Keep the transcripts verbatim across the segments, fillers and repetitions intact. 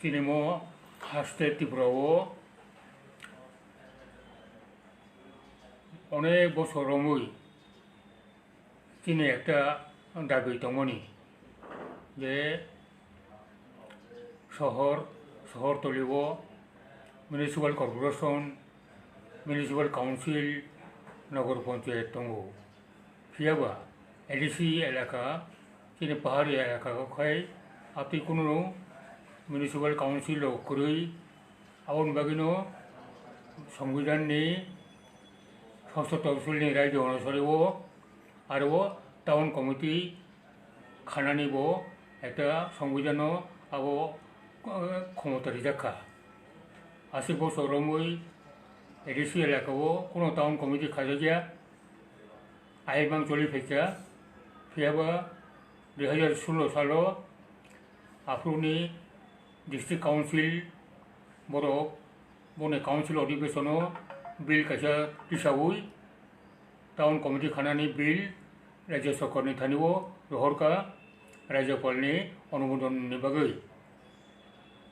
Chini mo haste Tripura o onek bosor romwi chini ekta dabi tongmani je sohor, sohor toli o municipal corporation, municipal council, nogor panchayat tongo. Phiya ba A D C elaka, chini pahari elaka o khai atwi kunu municipal council rok kwrwi, aboni bagwino Songbidan ni sosto topsil ni raida onusari o aro o town committee khanani bo ekta Songbidan o abo, eh, khomota rijak kha. Aswk bosor romwi A D C elaka o kunu town committee khajakya. Aibang choli phaikha, phiyaba dui hazar sulo salo aphuruni district council borok boni council odhibesono bill kaisa tisawi town committee khanani bill Rajya Sorkarni thani o rohorkha Rajyapalni onumodonni bagwi.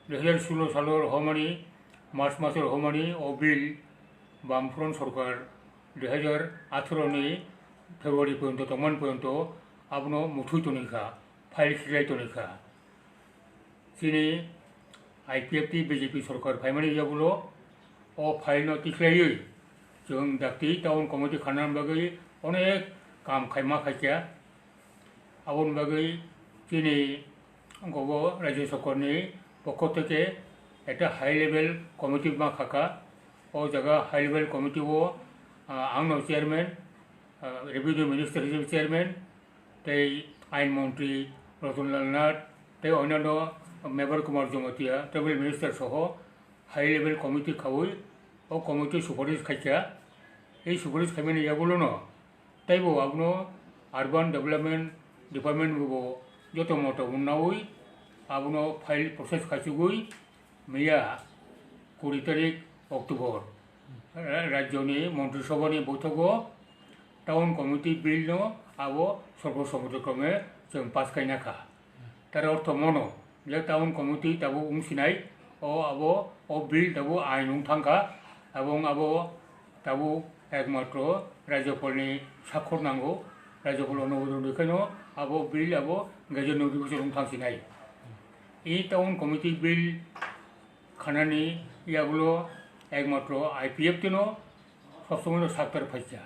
Dui hazar sulo salo rohormani March maso rohormani o bill Bamfront Sorkar dui hazar atharo ni February porjonto tongmani porjonto abono muthwi tongwi kha, file khiklai tongwi kha. Chini I P F T B J P sorkar phaimani yagulo o file no tikhlaiwi chwng dakti town committee khanani bagwi onek kam khaima khaikha. Aboni bagwi chini gobo Rajya Sorkarni pokho theke ekta high level committee ma khakha. O jaga high level committee o, ah, angno chairman, ah, revenue minister hisabe chairman, tei ain montri Ratan Lal Nath, tei onyanno Mevar Kumar Jamatia, tribal minister soho high level committee khaui o committee suparish khaikha. Ei suparish khaimani yagulono teibo abono Urban Development Department bo joto moto naui abono file process khaichugui miya kuri tarik October, ra-, rajyoni Montri Sabhani boithogo town committee bill no abo sorbo sommoto krome chwng pass khaina kha. Tar ortho mono je town committee tabuk wng sinai, o abo o bill tabuk ain wng thangkha, abo wng abo tabuk ekmatro Rajyapalni sakhor nango, Rajyapal onobodon rwkhaino abo bill abo gazette notification wng thang sinai. I town committee bill khanani yagulo ekmatro I P F T no sob somoi no saktar phaikha.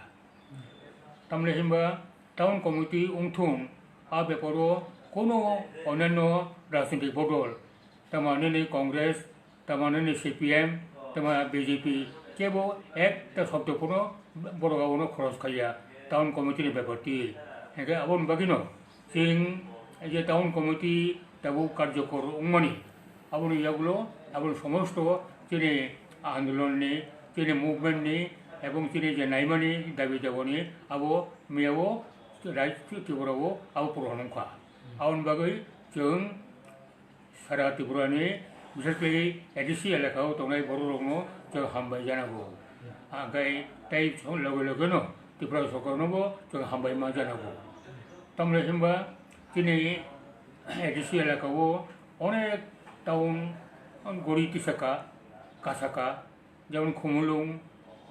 Tamle himba town committee wngthung a beparo kono onyanno rajnitik bodol, tamani ni Congress, tamani ni C P M, tama B J P, kebo ekta sobdo phano borok abono khoros khaiya town committee ni bepar twi. Hingke aboni bagwino chwng je town committee tabuk karjokor wngmani, aboni yagulo aboni somosto chini andolonni, chini movement ni ebong chini je naimani dabi dawani abo miyao Rai Tripura o abo purun wngkha. Aboni bagwi chwng sara Tripura ni, biseskhali A D C elaka o tongnai borok rokno chwng hambai janago. Hingke tei loge loge no Tripura sorkar no bo chwng hambai ma janago. Tamle himba chini A D C elaka o onek town gori tisaka, kasaka, jemon Khumulwng,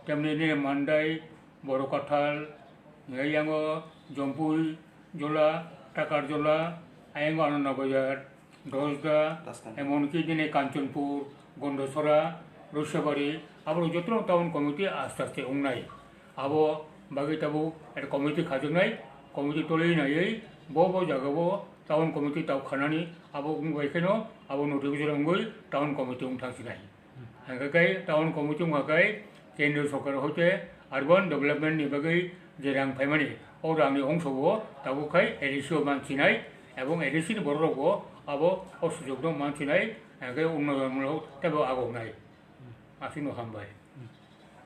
temni nini Mandai, Borokathal, hingke yango Jompui, Jola, Takarjola, ayango Ananda Bazar, Dosda, Daskan. Emonki nini Kanchanpur, Gondasora, Roisabari, aborok jotono town committee aste aste wngnai. Abo bagwi tabuk eta committee khajaknai, committee tolwi naiwi bo bo jagao town committee tabuk khanani abo wngbai kheno abo notification wngwi town committee wng thang sinai. Hingke kei town committee wngkha kei kendriya sorkar hoite urban development ni bagwi je rang phaimani, o rang ni ongso bo tabuk khai A D C o mansinai, ebong A D C ni borok rok bo abo o sujok no mansinai, hingke unnoyon mulok tebo agoknai. Aswk no hambai.